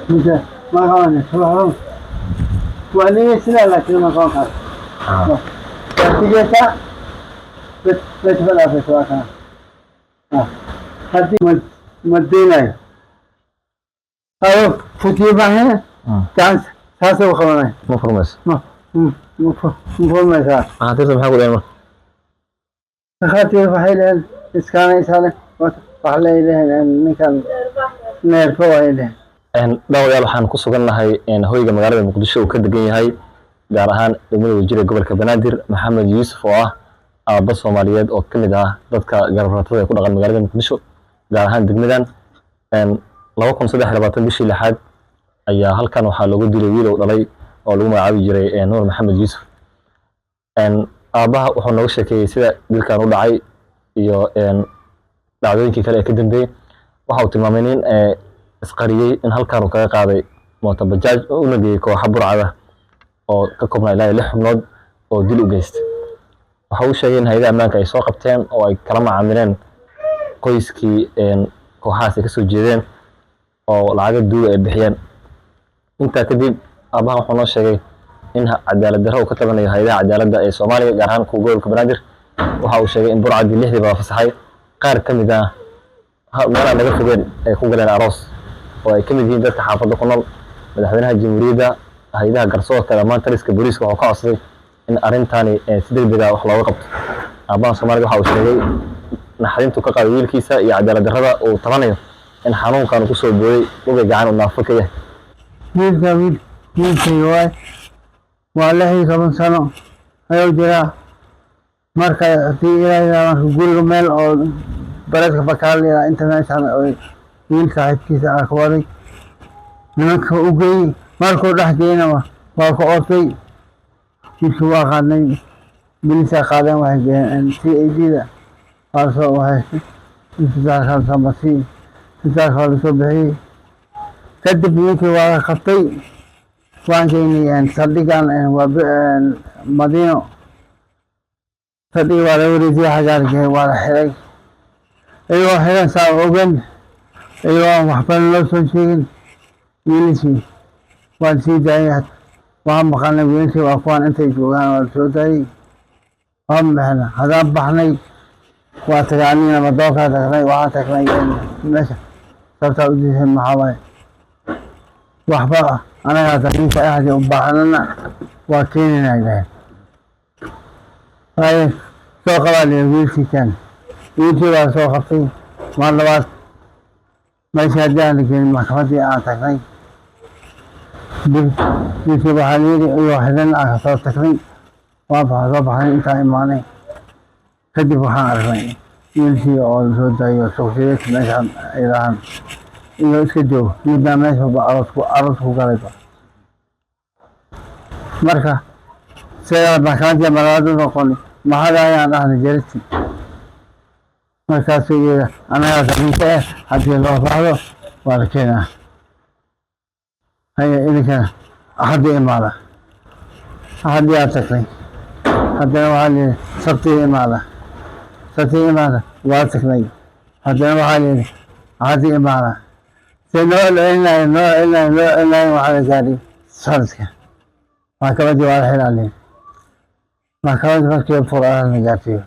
Mise ma qabanayso waxba, waa niyeysanaa, laakiin ma qaban karo. Waa tigeysaa, bes bes, ma dhaafayso. Waa kana haddii ma deynayo ayo futiye baahine gacan saasay u qabanay. Ma furmayso? Ma furmaysaa. Dhakhaatiirta maxaa ku dhaheen marka? Dhakhaatiir waxay dhaheen iskaanaysaale, waxa lay dhaheen ninkan neerfo way dhaheen. Dhawadayaal, waxaan ku sugannahay hoyga magaalada Muqdisho uu ka degan yahay, gaar ahaan degmada Wajir ee gobolka Banaadir, Maxamed Yuusuf oo ah aabba Soomaaliyeed oo ka mid ah dadka garabratada ee ku dhaqan magaalada Muqdisho, gaar ahaan degmadan. 2023 bishii lixaad ayaa halkan waxaa loogu dilay wiil uu dhalay oo lagu magacaabi jiray Nuur Maxamed Yuusuf. Aabbaha wuxuu nooga sheekeeyey sida dilkan u dhacay iyo dhacdooyinkii kale ee ka dambeeyey. Waxa uu tilmaamay nin isqariyey in halkan uu kaga qaaday mooto bajaaj oo una geeyey kooxa burcada oo ka koobnaa ilaa iyo lix xubnood oo dil u geystay. Waxa uu sheegay in hay'adaha ammaanka ay soo qabteen oo ay kala macaamileen qoyskii kooxahaas ay kasoo jeedeen oo lacaga duuga ay bixiyeen. Intaa kadib aabbaha wuxuu noo sheegay in cadaalad darro uu ka tabanayo hay'adaha cadaaladda ee Soomaaliya, gaar ahaan kuwa gobolka Banaadir. Waxa uu sheegay in burcadii lixdii baa fasaxay, qaar ka mid ah meel aan laga fogeen ay ku galeen aroos oo ay ka mid yihiin dadka xaafadda ku nool. Madaxweynaha jamhuuriyadda, hay'adaha garsoorka, dhammaan taliska booliiska wuxuu ka codsaday in arrintani si degdeg ah wax looga qabto. Aabbaha Soomaaliga waxa uu sheegay naxdintu ka qaaday wiilkiisa iyo cadaalad darrada uu tabanayo, in xanuunkan uu kusoo booday dhugay gacan uu naafo ka yahay. Wiilka wiilkayga waay, waa 16 sano ayuu jiraa. Marka hadii Ilaahay, marka guriga meel oo bareedka bakaal inta meeshaan oo wiil saaxiibkiisa ah ka waday, nimanka u geeyey. Markuu dhex geeyna waa ka ortay wiilkii. Waa qaadnay, bilisaa qaadeen, waxay geeyeen CID da. Waa soo waxay isbitaalka lasoo marsiyey, isbitaalka waa lasoo bixiyey. Kadib ninkii waa la qabtay, waan geynay saldhigan, waa Madiino. Saldhigi waa la wareejiyey, xaggaa la geeyey, waa la xiray. Iyagoo xiran saa ogen, iyagoo aan waxbana loo soo sheegin, wiilashii waan sii daayay. Waan maqalnay wiilashii waa kuwaan intay joogaan, waa la soo daayey. Waan bixnay, haddaan baxnay waa tagay anigana madoonkaa tagnay. Waxaan tagnay meesha. Sababtaa u diisan maxaa waaye? Waxba anagaa damiinka ah, haddii u baahnana waa keenaynaa dhaheen. Waaye soo qabaa lihi wiilkii, keen wiilkii. Waa soo qabtay. Mar labaad meesha haddii aan la keenin, maxkamaddii aan tagnay, wiilkii waxaa layidhi iyagoo xiran aan kasoo tagnay. Waan baxa, soo baxnay, intaan imaanay kadib waxaan aragnay wiilkii oo lasoo daayo suuqsiyeedka meeshaan ay lahaan iyo iska joogo midnaa meesha aroos ku galayba. Marka sidaa maxkamaddii malaadu noqon maxada ayaan dhahnay jariti. Markaasuu yidhi anagaa damiinka ah, haddii loo baahdo waa la keenaa. Haya, idinkana Axaddii imaada. Axaddii aad tagtay, haddana waxaa la yidhi Sabtii imaada. Sabtii imaada, waa tagnay. Haddana waxaa la yidhi Axaddii imaada. See noo celcelinayo, noo celcelinayo, noo celcelinayo, waxaa la gaadhay sanadka maxkamaddii waa la xilaaliyay. Maxkamaddii markii fur la gaarsiiyo,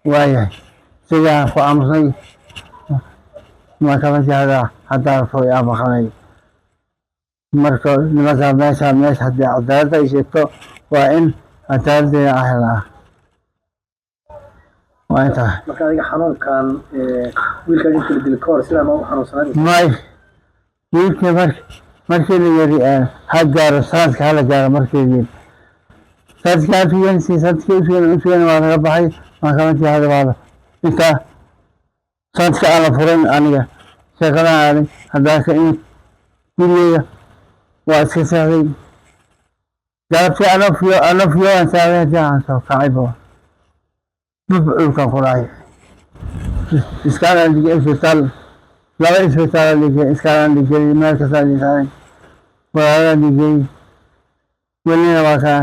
waayahay, sidaan ku aamusnay. Maxkamaddii haddaa la furay aan maqalnay. Marka nimanka meesha haddii cadaaladda ay sheegto, waa in cadaaladdeeda aan helnaa. Waa intaa. Marka adiga xanuunkan wiilkaaga inta la dilay ka hor sidaa ma u xanuunsanaa? May, wiilkii markii la yiri ha gaaro sanadka, hala gaaro, markii la yiri sanadkii ha sugan, si sanadkii usugan waa laga baxay maxkamaddii. Hada waa intaa sanadka aan la furin, aniga sheekadan aaday. Haddaan ka imid gurigeyga, waa iska seexday. Galabtii anoo fiyo aan seexday, haddii aan soo kacayba bub dhulkan ku dhacay. Iskaalaan dhigay isbitaal, laba isbitaal dhigay, iskaalaan dhigay, meel kastaa dhigay, walaalaan dhigay. Welina waa kaa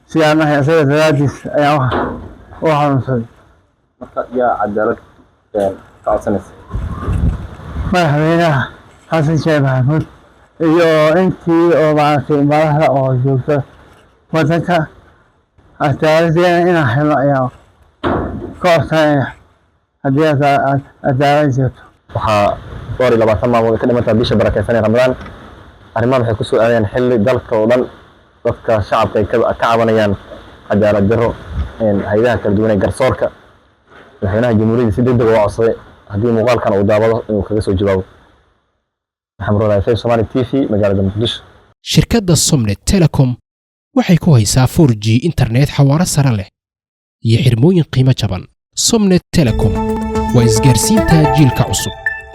sidaan ahay, asaga daraadiis ayaan wax u xanuunsaday. Marka yaa cadaalad ka codsanaysa? Madaxweynaha Xasan Sheekh Maxamuud. Iyo intii oo maaragtay madaxda oo joogta wadanka, cadaaladdeena inaan helno ayaan ka codsanayna haddii cadaalad jirto. Waxaa 24 maalmood ay ka dhimantaha bisha barakeysan ee Ramadaan. Arrimahan waxay kusoo aadayaan xilli dalka oo dhan dadka shacabka ay ka cabanayaan cadaalad darro hay-adaha kala duwan ee garsoorka. Madaxweynaha jamhuuriyadda si degdeg uga codsaday haddii muuqaalkan uu daawado inuu kaga soo jawaabo. Maxamed Roolaaye, Fayf Somali TV, magaalada Muqdisho. Shirkadda Somnet Telecom waxay ku haysaa 4G internet xawaaro sare leh iyo xirmooyin qiimo jaban. Somnet Telecom waa isgaarsiinta jiilka cusub.